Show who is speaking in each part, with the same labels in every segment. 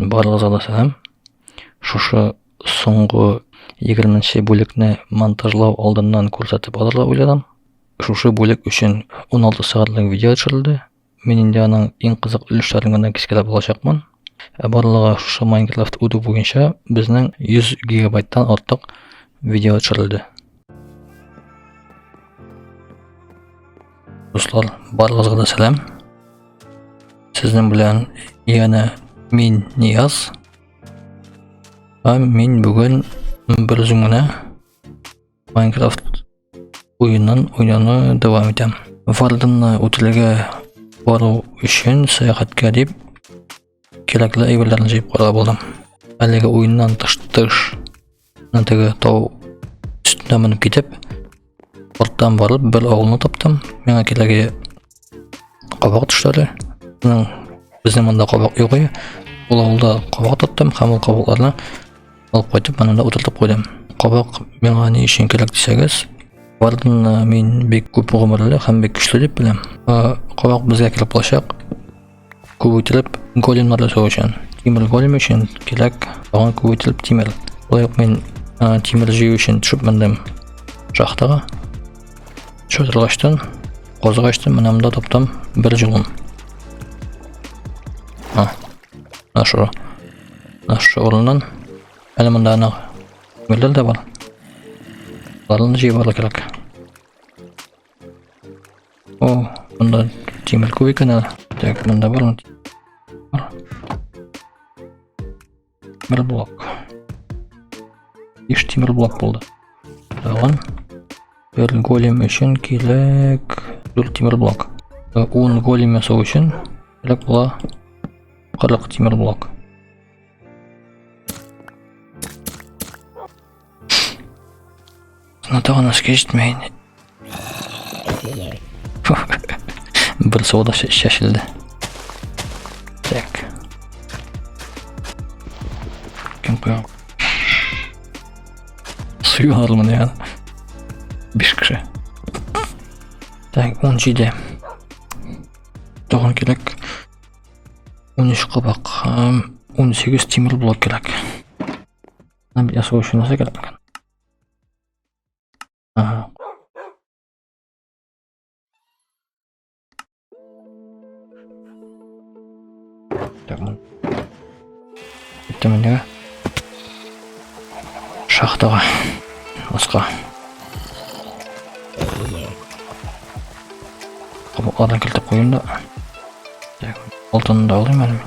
Speaker 1: Барыгызга да сәлам. Шушы соңгы 20 бүлекне монтажлау алдыннан күрсәтеп алырга уйладым. Шушы бүлек өчен 16 сәгатьлек видео төшерелде. Мин инде аның иң кызык өлешләрен генә кискәләп алачакмын. Ә барлыгы шушы Minecraft үтү буенча безнең 100 гигабайттан артык видео төшерелде. Дуслар, барыгызга да сәлам. Сезнең белән янә мин Нияз. Һәм мин бүген бер үзем генә Minecraft уенын уйнауны дәвам итәм. Варденны үтелгә бару өчен сәяхәткә дип кирәкле әйберләрне җыеп карарга булдым. Әлеге уеннан тыш тыш теге тау өстенә менеп китеп, арттан барып бер авылны таптым. Миңа кирәге кабак төшләре. Безнең безнең монда кабак юк иде. Ул авылда кабак таптым һәм ул кабакларны алып кайтып монда утыртып куйдым. Кабак миңа ни өчен кирәк дисәгез, Варденны мин бик күп гомерле һәм бик көчле дип беләм. Кабак безгә кирәк булачак. Күп итеп големнар ясау өчен. Тимер голем өчен кирәк тагын күп итеп тимер. Шулай ук мин тимер җыю өчен төшеп мендем шахтага. Төшеп казык ачтым, менә монда таптым бер җылын. А, менә шу. Менә шу урыннан. Әле монда ана тимерләр дә бар. Аларны җыеп алырга кирәк. О, монда тимер күп икән әле. Так, монда бармы? Бар. Бер блок. Биш тимер блок булды. Тагын бер голем өчен кирәк 4 тимер блок. 10 голем ясау өчен кирәк була 40 тимер блок. Ну тагын эшкә җитмәй. Бер сода чәчелде. Так. Кем куя? Суялармын я. Биш кеше. Так, 17. Тагын кирәк. 13 кабак һәм 18 тимер блок кирәк. Ясау өчен нәрсә кирәк микән? Ага. Так, мын. Киттем инде. Шахтага. Аска. Кабаклардан килтеп куйым да. Так, алтынны да алыйм әле мин.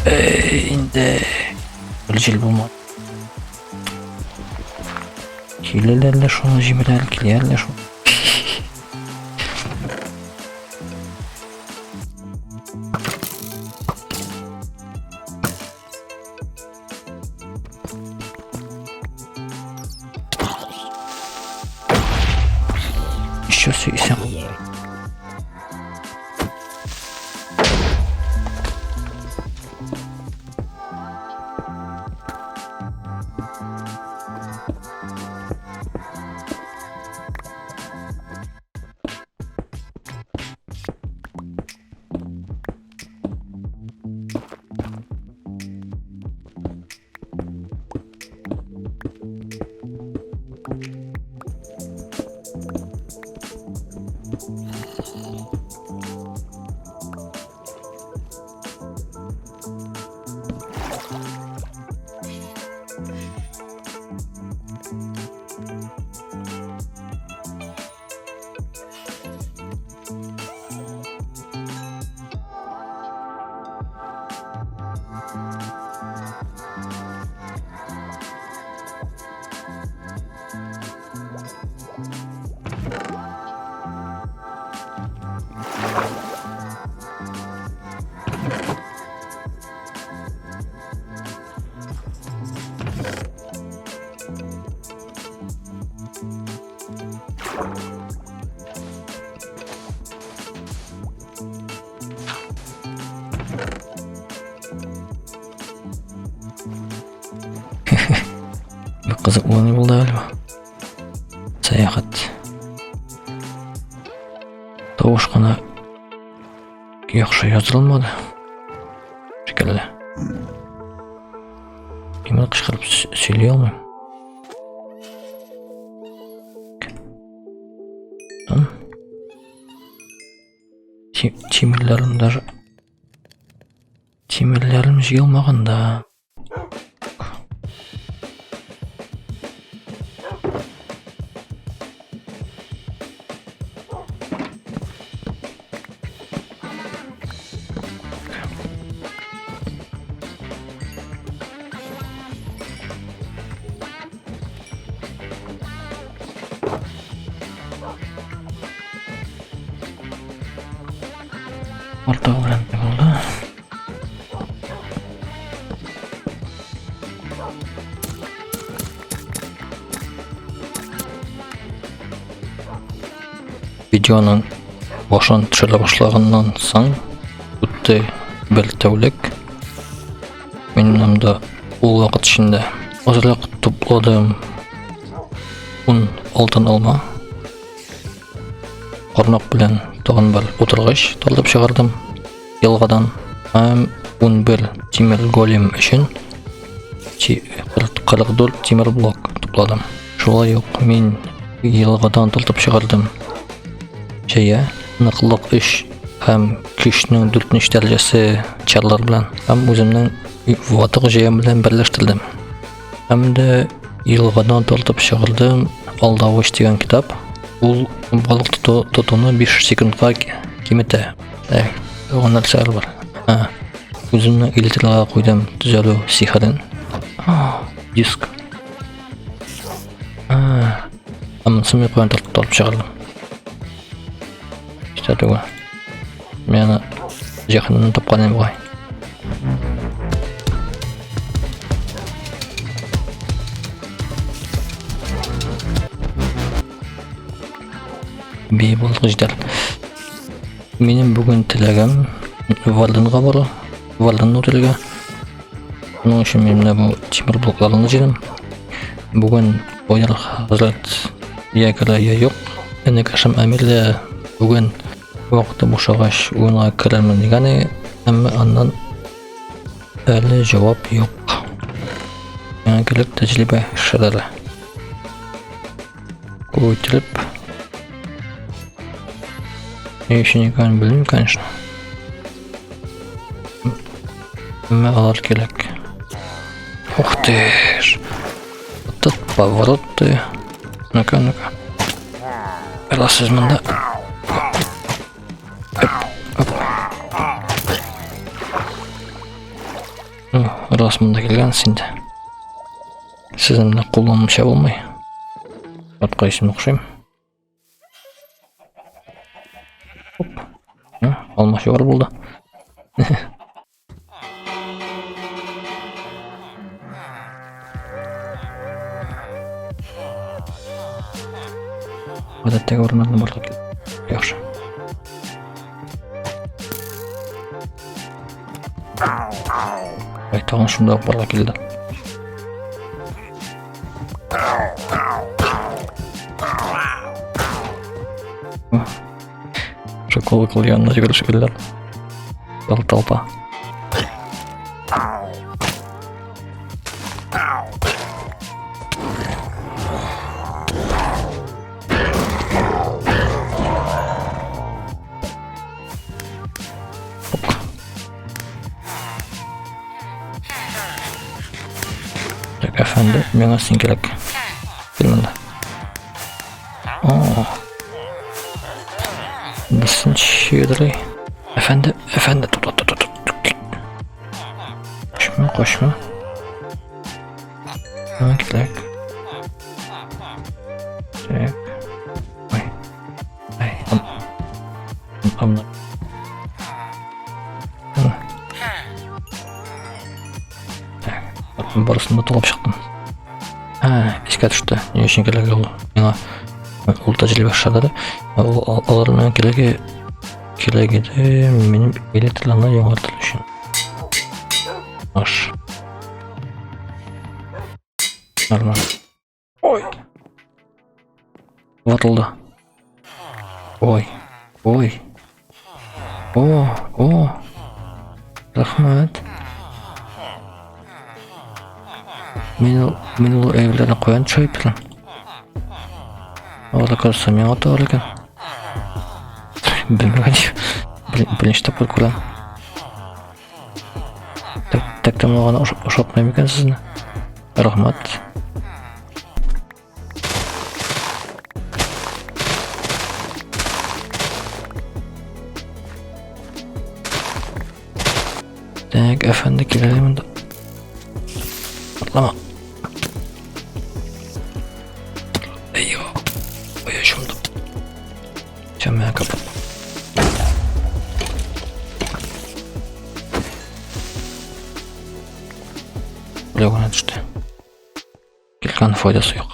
Speaker 1: Эй, инде бер җил булмады. Киләләр лә шуны җимерәләр, киләләр лә шуны. Еще исән. Бик кызык булган булды әле. Сәяхәт. Тавыш кына Бик яхшы яздырылмады. Шикелле. Кемне кычкырып сөйли алмыйм. Там. Тимерләрем даже Тимерләрем җыелмаган да. Артыгы белән булды. Видеоның башын төшерә башлаганнан соң үтте бер тәүлек. Мин монда ул вакыт эчендә азрак тупладым 10 алтын алма. Кармак белән тагын бер утыргыч тартып чыгардым елгадан. Һәм 11 тимер голем өчен 44 тимер блок тупладым. Шулай ук мин елгадан тартып чыгардым. Җәя, ныклык 3 һәм көчнең 4 дәрәҗәсе чарлар белән һәм үземнең ватык җәям белән берләштердем. Һәм дә елгадан тартып чыгардым Алдавыч дигән китап. Ул балык тоту, тотуны 5 секундка киметә. Так, тагын нәрсәләр бар? А, үземнең элитрага куйдым төзәлү сихерен. Диск. А, монысын мин куян тартып чыгардым. Истә түгел. Мин аны җәһәннәмнән тапкан идем бугай. Би булдык җитәр. Минем бүген теләгем Варденга бару, Варденны үтәргә. Моның өчен мин менә бу тимер блокларны җыйдым. Бүген Бояр хәзрәт я керә, я юк. Энекәшем Әмир дә бүген вакыты бушагач уенга керермен дигән иде, әмма аннан әле җавап юк. Миңа килеп тәҗрибә эшләре. Күтәреп. Ни өчен икәнен белмим, конечно. Әмма алар кирәк. Ух ты ж. Вот этот поворот ты. Ну-ка, ну-ка. Раз из мында. Оп, оп. Ну, раз мында килгәнсез инде. Сезне менә кулланмыйча булмый. Атка исем охшыйм. Оп. Алмачуар булды. Гадәттәге урыннарны барлык килде. Яхшы. Ай, тагын шунда ук барлык килде. Шул колокол янына йөгерешеп килделәр. Тал толпа. Так, әфәнде, миңа син кирәк. Кил монда. О. Син щедрый. Әфәнде, әфәнде, тот, тот, тот, тот. Качма, качма. Так, так. Так. Ой. Ай, ам. Ам. Так, барысын да тулап чыктым. Ә, искә төште. Ни өчен кирәк ул миңа? Ул тәҗрибә шадары. Ул алар миңа кирәге кирәк иде минем электрларны яңартыр өчен. Аш. Нормально. Ой. Ватылды. Ой. Ой. О, о. Рәхмәт. Мин ул, мин ул әйберләрне каян төшереп торам? Алар кажется, миңа тагар икән. Белмәгән. Беренче тапкыр күрәм. Так, так тәмлаган ошатмыйм икән сезне. Рәхмәт. Так, әфәнде киләле монда. Атлама. Әйо. Ой, чумдым. Чамая капот. Блогына төште. Килгән файдасы юк.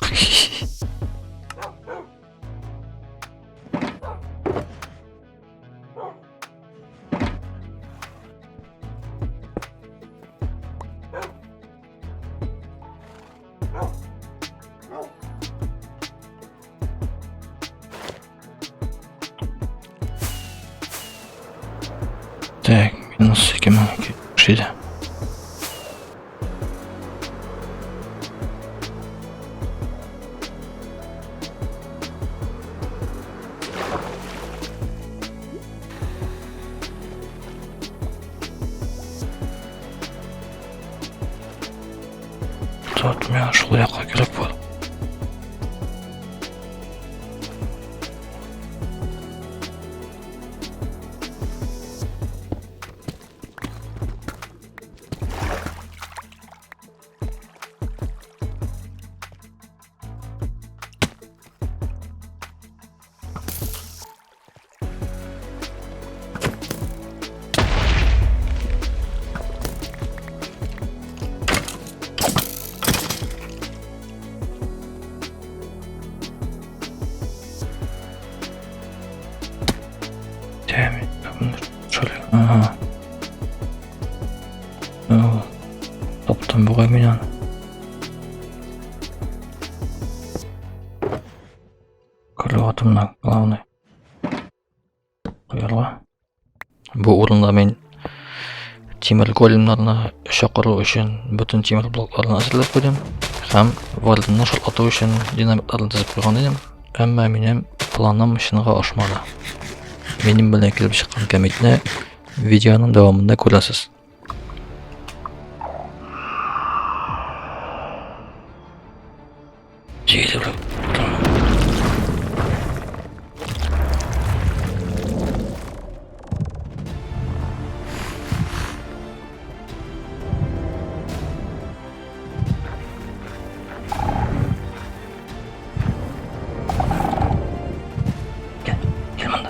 Speaker 1: Так, минус 2207. Тут миңа шул якка кирәк булды. Ага. Таптым бугай мин аны. Кроватымна главный. Куярга. Бу урында мин тимер големнарны чакыру өчен бөтен тимер блокларны әзерләп куйдым һәм варденны шартлату өчен динамитларны тезеп куйган идем. Әмма минем планым чынга ашмады. Минем белән килеп чыккан кәмитне видеоның дәвамында күрәсез. Җигелеп Кил, кил монда.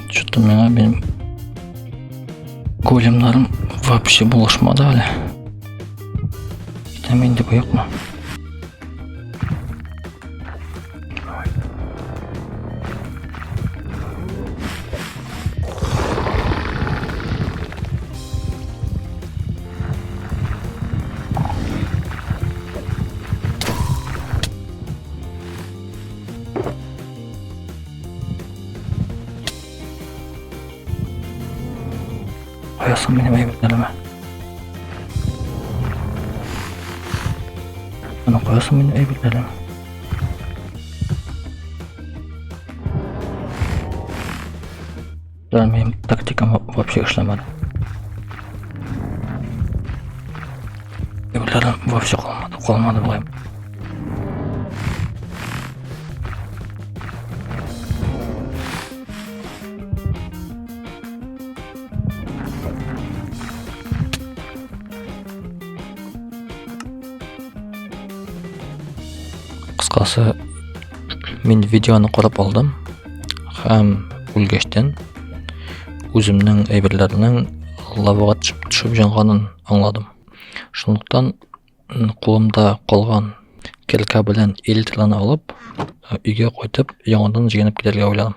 Speaker 1: Что-то миңа минем големнарым вообще булышмады әле. Китәм инде бу якма. соң минем әйберләремә? Аны куясың минем әйберләрем. Да, минем тактикам вообще эшләмәде. Әйберләрем вообще калмады, калмады бугай. Кыскасы, мин видеоны карап алдым һәм үлгәчтән үземнең әйберләрнең лавага төшеп, төшеп җанганын аңладым. Шунлыктан кулымда калган келка белән элитраны алып, өйгә кайтып, яңадан җыенып китәргә уйладым.